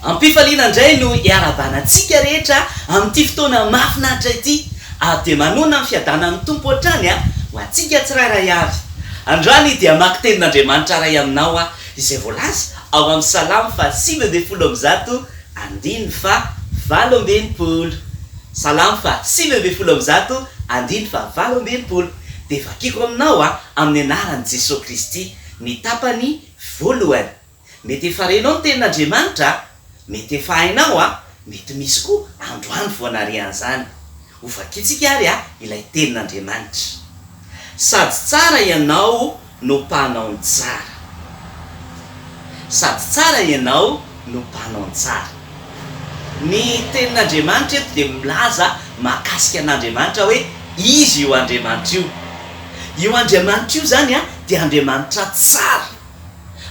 Am-pifaliana indray no iarahabana antsika rehetra amin'ity fotoana mahafinaritra ity ary dia manona ny fiadanan'ny Tompo hatrany ho antsika tsirairay avy. Androany dia hamaky tenin'Andriamanitra iray aminao aho izay voalaza ao amin'ny Salamo faha 119 andininy faha 68. Salamo faha 119 andininy faha 68 dia vakiko aminao amin'ny anaran'i Jesoa Kristy ny tapany voalohany. Mety efa renao ny tenin'Andriamanitra a! Mety efa hainao a! Mety misy koa androany vao nare an'izany. Ho vakintsika ary a ilay tenin'Andriamanitra. Sady tsara ianao no mpanao ny tsara. Sady tsara ianao no mpanao ny tsara. Ny tenin'Andriamanitra eto dia milaza mahakasika an'Andriamanitra hoe Izy io Andriamanitra io. Io Andriamanitra io izany a dia Andriamanitra tsara.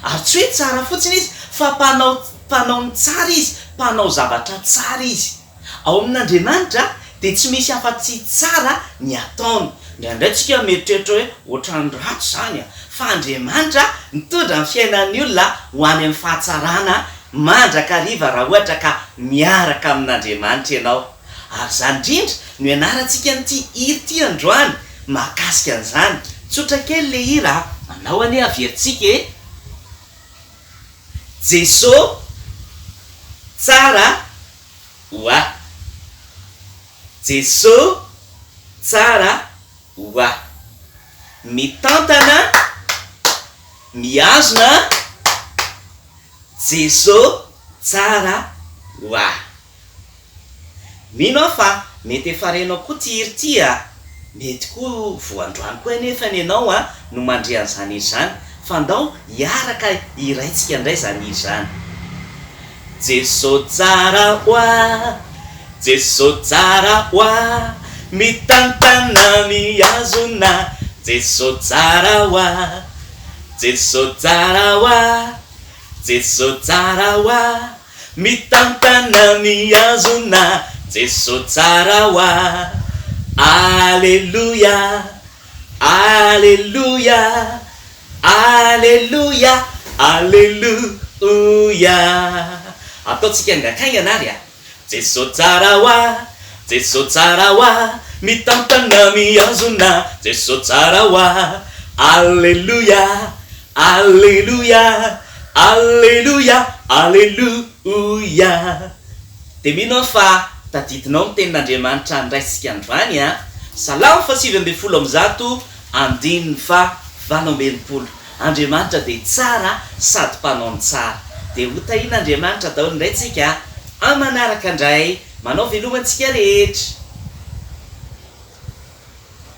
Ary tsy hoe tsara fotsiny izy fa mpanao mpanao ny tsara izy, mpanao zavatra tsara izy. Ao amin'Andriamanitra dia tsy misy afa-tsy tsara ny ataony. Indraindray tsika mieritreritra hoe ohatran'ny ratsy izany a! Fa Andriamanitra mitondra ny fiainan'ny olona ho any amin'ny fahatsarana mandrakariva raha ohatra ka miaraka amin'Andriamanitra ianao. Ary izany indrindra no ianarantsika an'ity hira ity androany. Mahakasika an'izany. Tsotra kely le hira a! Anao anie averintsika e! Jeso tsara ho ahy. Jeso tsara ho ahy. Mitantana, mihazona, Jeso tsara ho ahy. Mino aho fa mety efa renao koa ty hira ty a! Mety koa vao androany koa anefa ny enao a no mandre an'izany hira izany fa ndao hiaraka hiraintsika indray izany hira izany. Jeso tsara hoa, Jeso tsara hoa, mitantana mihazona, Jeso tsara hoa, Jeso tsara hoa, Jeso tsara hoa. Mitantana mihazona Jeso tsara hoa Aleloia Aleloia Aleloia Aleloia Ataontsika haingankaingana ary a! Jeso tsara hoa Jeso tsara hoa Mitantana mihazona Jeso tsara hoa Aleloia Aleloia Aleloia Aleloia Dia mino aho fa tadidinao ny tenin'Andriamanitra andraisika androany an! Salamo faha 119 andininy faha 68 Andriamanitra dia tsara sady mpanao ny tsara. Dia ho tahian'Andriamanitra daholo indray tsika an! Manaraka indray! Manao veloma antsika rehetra!